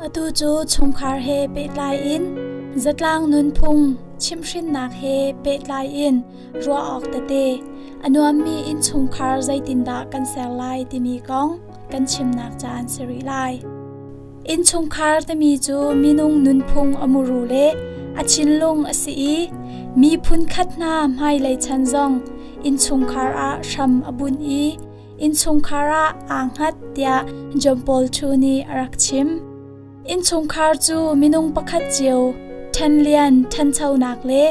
Atu cu chungkhar he pehtlai in zatlang nunphung chimhhrinnak he pehtlai in ruah awk tete a nuammi innchungkhar zeitindah kan ser lai timi kong kan chimnak caan si rih lai. Innchungkhar timi cu minung nunphung a muru le a thinlung a si i miphun khat hna hmailei chan zong innchungkhar ah hram a bunh i innchungkhar ah aa hngat tiah John Paul II nih a rak chim. Innchungkhar cu minung pakhat cio ṭhenlian ṭhanchonak le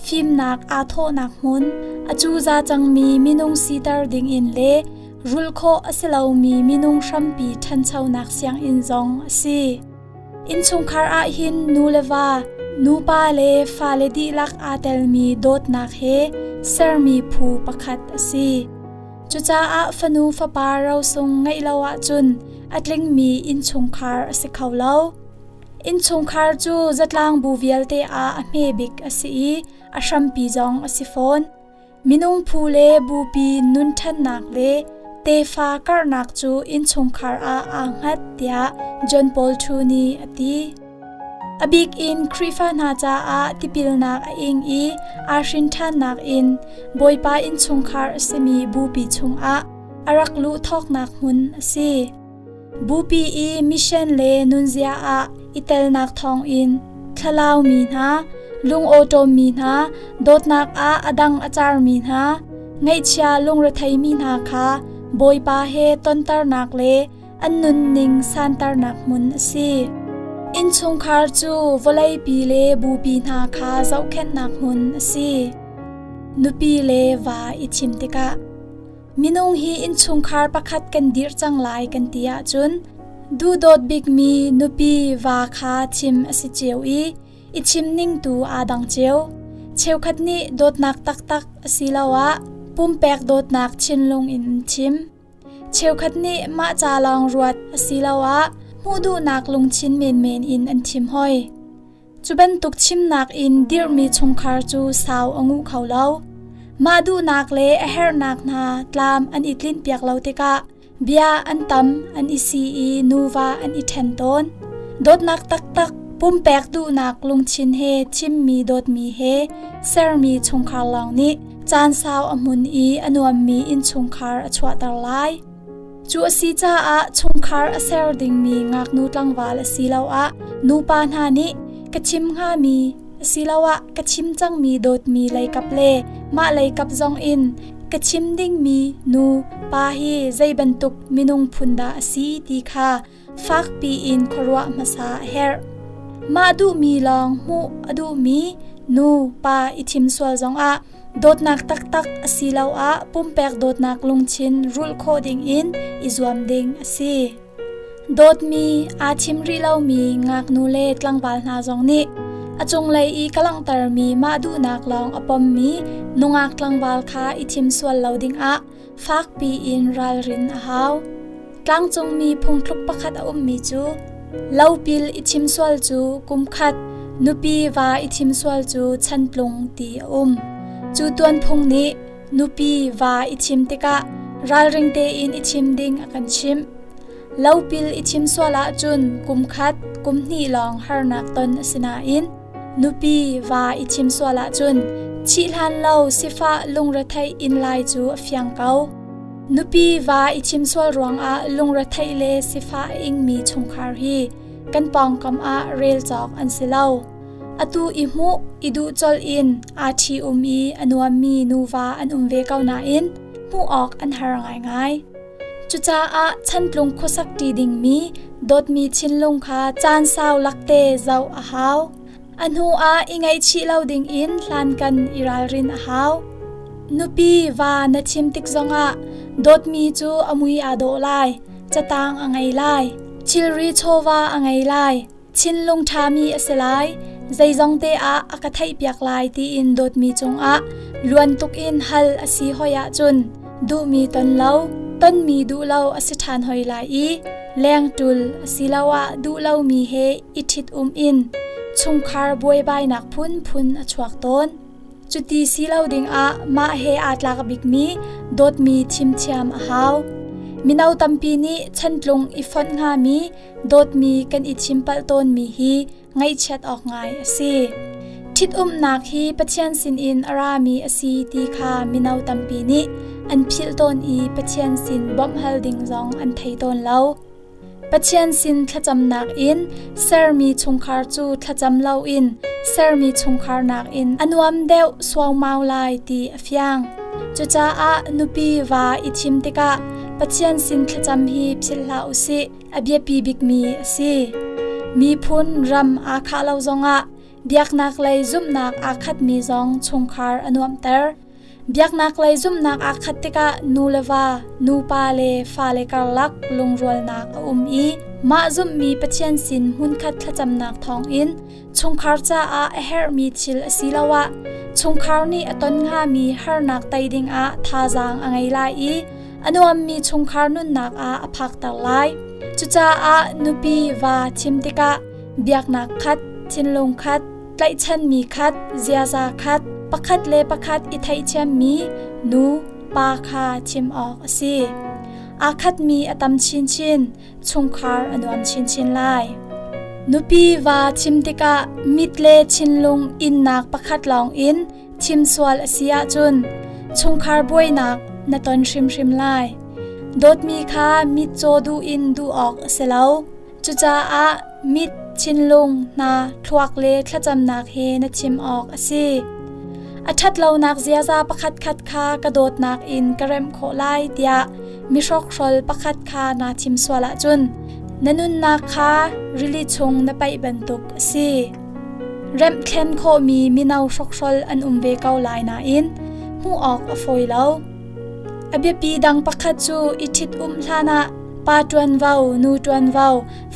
fimnak aa thawhnak hmun, a cuza cangmi minung siter dingin le rulh khawh a si lomi minung hrampi ṭhanchonak sianginn zong a si. Innchungkhar ahhin nu le va, nupa le fale dihlak aa telmi dawtnak he sermi phu pakhat a si. Cucaah fanu fapa rosung ngeih lo ahcun a tlingmi innchungkhar a si kho lo. Innchungkhar cu zatlang bu vialte ah a hme bik a si i a hrampi zong a si fawn. Minung phu le bupi nun ṭhannak le tefa karhnak cu innchungkhar ah aa hngat tiah John Paul II nih a ti. A bik in Khrihfa hna caah tipilnak a ing i aa hrin ṭhannak in Bawipa innchungkhar a simi bupi chungah a rak luh thawknak hmun a si. Bupi i mission le nunzia ah i telnak thawngin thlalaumi hna, lungawṭawmmi hna, dawtnak ah a dang a carmi hna, ngaihchia lungretheimi hna kha Bawipa he tonternak le an nunning santernak hmun a si. Innchungkhar cu vawleipi le bupi hna kha zohkhenhnak hmun a si. Nupi le va i thim tikah Minung hi innchungkhar pakhat kan dirh cang lai kan ti ahcun duhdawt bikmi nupi va kha thim a si cio i i chim ning tu aa dang cio. Cheukhat nih dawtnak taktak asiloah pumpek dawtnak thinlung in an thim. Cheukhat nih mah ca lawng ruat asiloah hmuh duhnak lungthin menmen in an thim hoi. Cu bantuk chimnak in dirhmi chungkhar cu sau a nguh kho lo. Mah duhnak le a herhnak hna tlam an i tlinhpiak lo tikah bia an tam an i si i nuva an i ṭhen tawn. Dawtnak taktak pumpek duhnak lungthin he thimmi dawtmi he sermi chungkhar lawng nih caan sau a hmun i a nuammi innchungkhar a chuahter lai. Cu a si caah chungkhar a ser dingmi ngaknu tlangval asiloah nupa hna nih ka chim hngami asiloah ka chim cangmi dawtmi leikap le mah leikap zong in ka chim dingmi nu pa hi zei bantuk minung phun dah a si ti kha fakpi in khuaruah hmasa a herh. Mah duhmi lawng hmuh a duhmi nu pa i thim sual zongah dawtnak taktak asiloah pumpek dawtnak lungthin rulh khawh dingin i zuam ding a si. Dawtmi aa thim rih lomi ngaknu le tlangval hna zong nih a cunglei i ka langhtermi mah duhnak lawng a pommi nungak tlangval kha i thim sual lo dingah fakpi in ralrin a hau. Tlangcungmi phungthluk pakhat a ummi cu lopil i thim sual cu kum khat, nupi va i thim sual cu chantlung ti a um. Cu tuanphung nih nupi va i thim tikah ralring tein i thim ding a kan chimh. Lopil i thim sual ahcun kum khat, kum hnih lawng harnak ton a si nain Nupi va i thim sual ahcun thih hlan lo sifah lungretheih in lai cu a fiang ko. Nupi va i thim sual ruangah lungretheih le sifah a ingmi chungkhar hi kan pawngkam ah rel cawk an si lo. Atu i hmuh i duh colh in aa ṭhi um i a nuammi nuva an um ve ko nain hmuh awk an har ngaingai. Cucaah chantlung khuasak ṭi dingmi dawtmi thinlung kha caan sau lakte zoh a hau. A hnu ah i ngaihchih lo dingin hlankan i ralrin a hau. Nupi va na thim tik zongah dawtmi cu a mui aa dawh lai, catang a ngei lai, thilri chawva a ngei lai, thinlung ṭhami a si lai, zeizong te ah a ka theihpiak lai tiin dawtmi cungah luan tuk in hal a si hoi ahcun duhmi ton lo, tonmi duh lo a si ṭhan hoi lai i lengṭul asiloah duh lomi he i ṭhit um in chungkhar buaibainak phunphun a chuak tawn. Cuti si lo dingah mah he aa tlak bikmi dawtmi thim thiam a hau. Mino tampi nih chantlung i fonh hngami dawtmi kan i thim palh tawnmi hi ngaihchiat awk ngai a si. Ṭhitumnak hi Pathian sinin a rami a si ti kha mino tampi nih an philh tawn i Pathian sin bawmh hal ding zong an thei tawn lo. Pathian sin thlacamnak in sermi chungkhar cu thlacam loin sermi chungkhar nakin a nuam deuh suaumau lai ti a fiang. Cucaah nupi va i thim tikah Pathian sin thlacam hi philh hlah u sih. A biapi bikmi a si. Miphun ram aa khah lo zongah biaknak lei zumhnak aa khatmi zong chungkhar a nuamhter. Biaknak lei zumhnak aa khat tikah nu le va, nupa le fale karlak lungrualnak a um i mah zumhmi Pathian sin hmunkhat thlacamnak thawngin chungkhar caah a herhmi thil asiloah chungkhar nih a ton hngami harnak tei dingah thazaang a ngei lai i a nuammi chungkhar nunnak ah a phakter lai. Cucaah nupi va thim tikah biaknak khat, thinlung khat, tlaihchanmi khat, ziaza khat, pakhat le pakhat i theihthiammi nu, pa kha thim awk a si. Aa khatmi a tam chinchin, chungkhar a nuam chinchin lai. Nupi va thim tikah mit le thinlung innak pakhat lawng in thim sual a si ahcun chungkhar buainak na ton hrimhrim lai. Dawtmi kha mitcaw duh in duh awk a si lo. Cucaah mit, thinlung, hna, thluak le thlacamnak he na chim awk a si. A ṭhatlonak ziaza pakhatkhat kha ka dawtnak in ka remh khawh lai tiah mihrokhrawl pakhat kha naa thim sual ahcun na nunnak kha rili chung na paih bantuk a si. Remh thlen khawhmi mino hrokhrawl an um ve ko lai nain hmuh awk a fawi lo. A biapi dang pakhat cu i ṭhit-umh hlanah pa ṭuanvo, nu ṭuanvo,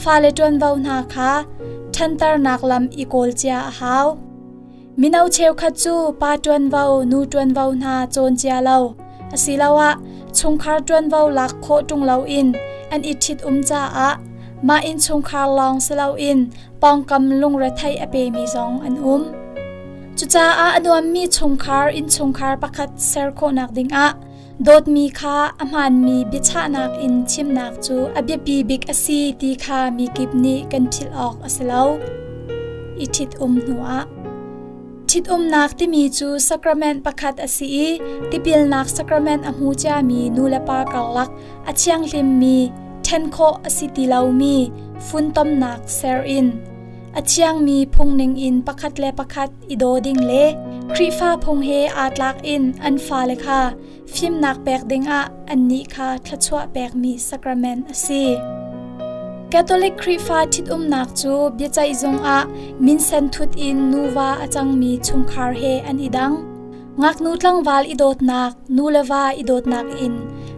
fale ṭuanvo hna kha ṭhanternak lam i kawl cia a hau. Mino cheukhat cu pa ṭuanvo, nu ṭuanvo hna cawn cia lo asiloah chungkhar ṭuanvo lak khawh ṭung loin an i ṭhit-um caah mah innchungkhar lawng si loin pawngkam lungretheih a pemi zong an um. Cucaah a nuammi chungkhar innchungkhar pakhat ser khawhnak dingah dawtmi kha a hmaanmi biachahnak in chimnak cu a biapi bik a si ti kha mi kip nih kan philh awk a si lo. I ṭhit-um hnuah Ṭhitumnak timi cu sacrament pakhat a si i tipilnak sacrament a hmu ciami nu le pa karlak a thianghlimmi ṭhen khawh a si ti lomi funtomnak ser in a thiangmi phungning in pakhat le pakhat i daw ding le Khrihfa phung he aa tlak in an fale kha fimnak pek dingah annih kha thluachuah pekmi sacrament a si. Catholic Khrihfa ṭhitumnak cu biaceih zung ah minsen thut in nuva a cangmi chungkhar he an i dang. Ngaknu tlangval i dawtnak, nu le va i dawtnak in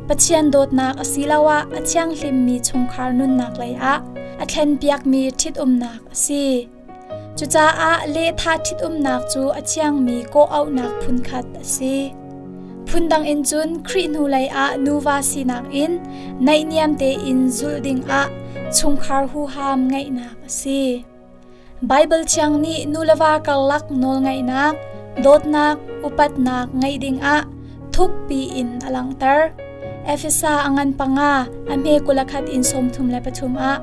Pathian dawtnak asiloah a thianghlimmi chungkhar nunnak lei ah a thlenpiakmi ṭhitumnak a si. Cucaah lehthah ṭhitumnak cu a thiangmi kawhauhnak phunkhat a si. Phundang in cun Khrih hnulei ah nuva sinak in naihniam tein zulh dingah chungkhar huham ngeihnak a si. Baibal Thiang nih nu le va karlak nawlngaihnak, dawtnak, upatnak ngeih dingah thukpi in a langhter. Efesa a ngan panga a hme 21 in 33 ah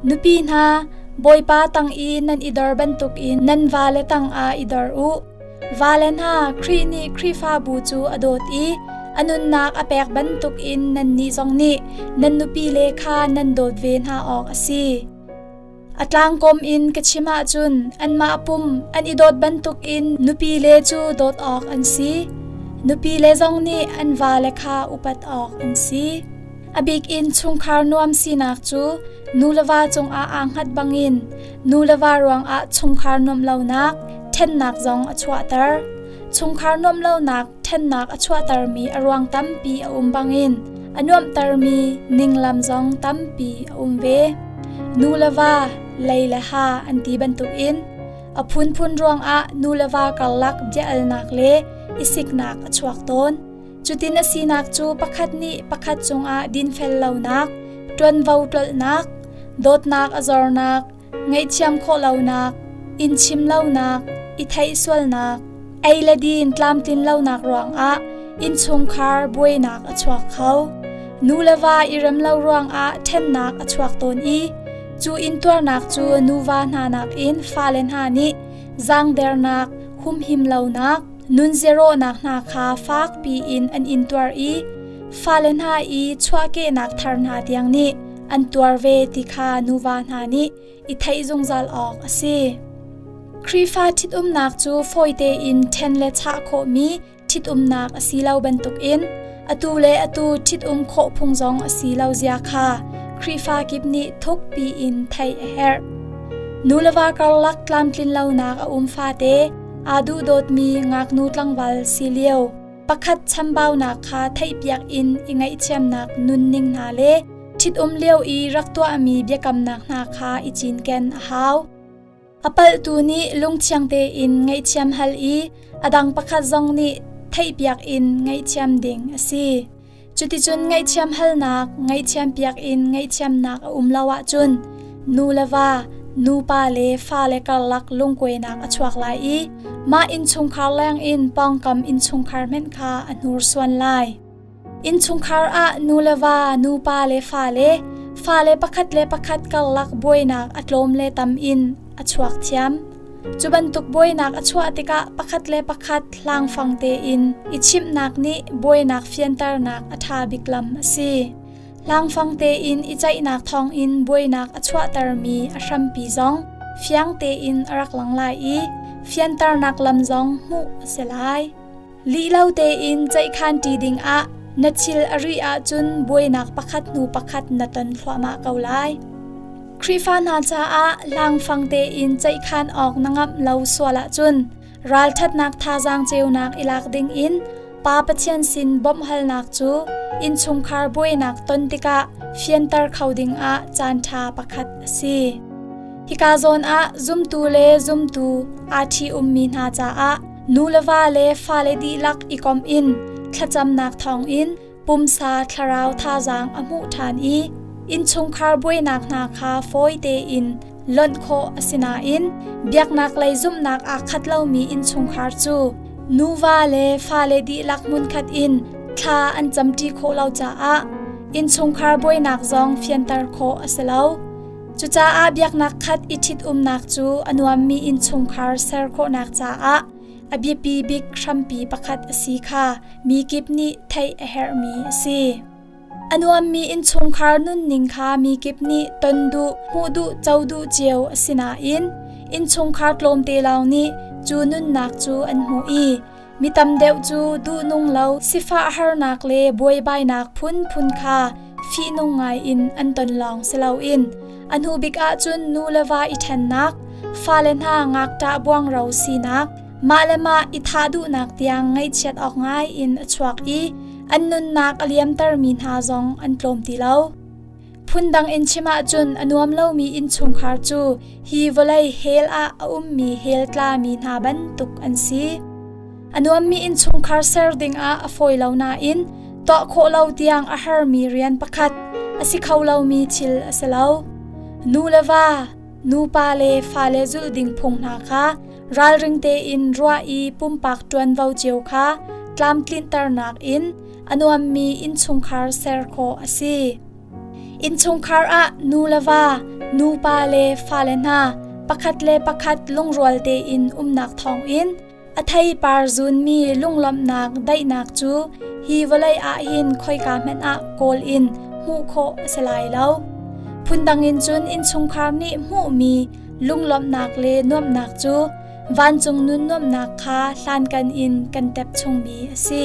Nupi hna, Bawipa tang i nan i dor bantukin nan vale tangah i dor u. Vale hna, Khrih nih Khrihfabu cu a dawt i a nunnak a pek bantukin nannih zong nih nan nupile kha nan dawt ve hna awk a si. A tlangkawm in ka chim ahcun anmah pum an i dawt bantukin nupile cu dawt awk an si. Nupile zong nih an vale kha upat awk an si. A bik in chungkhar nuam sinak cu nu le va cungah aa hngat bangin nu le va ruangah chungkhar nuamh lonak, ṭhennak zong a chuahter. Chungkhar nuamh lonak, ṭhennak a chuahtermi a ruang tampi a um bangin a nuamhtermi ninglam zong tampi a um ve. Nu le va, lei le ha an ti bantukin a phunphun ruangah nu le va karlak bia-alnak le i siknak a chuak tawn. Cutin a sinak cu pakhat nih pakhat cungah dinfel lonak, ṭuanvo tlolhnak, dawtnak a zornak, ngaihthiam khawh lonak, inn chim lonak, i theih sualnak, ei le din tlamtlin lonak ruangah innchungkhar buainak a chuak kho. Nu le va i rem lo ruangah ṭhennak a chuak tawn i cu intuarnak cu nuva hna nakin fale hna nih zaangdernak, humhim lonak, nunziarawhnak hna kha fakpi in an intuar i fale hna i chuahkehnak thar hna tiang nih an tuar ve ti kha nuva hna nih i theih zungzal awk a si. Khrihfa ṭhitumnak cu fawi tein ṭhen le chah khawhmi ṭhitumnak a si lo bantukin atu le atu ṭhitum khawh phung zong a si lo zia kha Khrihfa kip nih thukpi in theih a herh. Nu le va karlak tlamtlin lonak a um fate aa duhdawtmi ngaknu tlangval si lio pakhat chambaunak kha theihpiak in i ngaihthiamnak nunning hna le ṭhitum lio i rak tuahmi biakamnak hna kha i cinken a hau. A palhtu nih lungthiang tein ngaihthiam hal i a dang pakhat zong nih theihpiak in ngaihthiam ding a si. Cuticun ngaihthiam halnak, ngaihthiampiak in ngaihthiamnak a um lo ahcun nu le va, nupa le fale karlak lungkuainak a chuak lai i mah innchungkhar lengin pawngkam innchungkhar hmanh kha a hnursuan lai. Innchungkhar ah nu le va, nupa le fale, fale pakhat le pakhat karlak buainak a tlawm le tam in a chuak thiam. Cu bantuk buainak a chuah tikah pakhat le pakhat hlangfang tein i chimhnak nih buainak fianternak a ṭha bik lam a si. Hlangfang tein i ceihnak thawngin buainak a chuahtermi a hrampi zong fiang tein a rak lang lai i fianternak lam zong hmuh a si lai. Lih lo tein ceihkhan ṭi dingah na thil a rih ahcun buainak pakhat hnu pakhat na ton thluahmah ko lai. Khrihfa hna caah hlangfang tein ceihkhan awk na ngamh lo sual ahcun ralṭhatnak thazaang ceunak i lak dingin Pa Pathian sin bawmhhalnak cu innchungkhar buainak ton tikah fianter kho dingah caanṭha pakhat a si. Hika zawn ah zumtu le zumtu aa ṭhi-ummi hna caah nu le va le fale dihlak i komh in thlacamnak thawngin pumsa thlarau thazaang a hmuh ṭhan i innchungkhar buainak hna kha fawi tein lonh khawh a si nain biaknak lei zumhnak aa khat lomi innchungkhar cu nuva le fale dihlak hmunkhat in thla an camṭi khawh lo caah innchungkhar buainak zong fianter khawh a si lo. Cucaah biaknak khat i ṭhitumnak cu a nuammi innchungkhar ser khawhnak caah a biapi bik hrampi pakhat a si kha mi kip nih theih a herhmi a si. A nuammi innchungkhar nunning kha mi kip nih ton duh, hmuh duh, co duh cio a si nain innchungkhar tlawmte lawng nih cu nunnak cu an hmuh i Mi tam deuh cu duhnung lo sifah harnak le buaibainak phunphun kha fihnung ngai in an ton lawng si loin a hnu bik ahcun nu le va i ṭhennak, fale hna ngakṭah buangro sinak, mah le mah i thah duhnak tiang ngaihchiat awk ngai in a chuak i an nunnak a liamtermi hna zong an tlawm ti lo. Phundang in chim ahcun a nuam lomi innchungkhar cu hi vawlei hell ah a ummi hell tlami hna bantuk an si. A nuammi innchungkhar ser dingah a fawi lo nain tuah khawh lo tiang a harmi rian pakhat a si kho lomi thil a si lo. Nu le va, nupa le fale zulh ding phung hna kha ralring tein ruah i pumpak ṭuanvo cio kha tlamtlinternak in a nuammi innchungkhar ser khawh a si. Innchungkhar ah nu le va, nupa le fale hna pakhat le pakhat lungrual tein umnak thawngin a theipar zunmi lunglawmhnak daihnak cu hi vawlei ah hin khoika hmanh ah kawl in hmuh khawh a si lai lo. Phundang in cun innchungkhar nih hmuhmi lunglawmhnak le nuamhnak cu vancung nun nuamhnak kha hlankan in kan tep chungmi a si.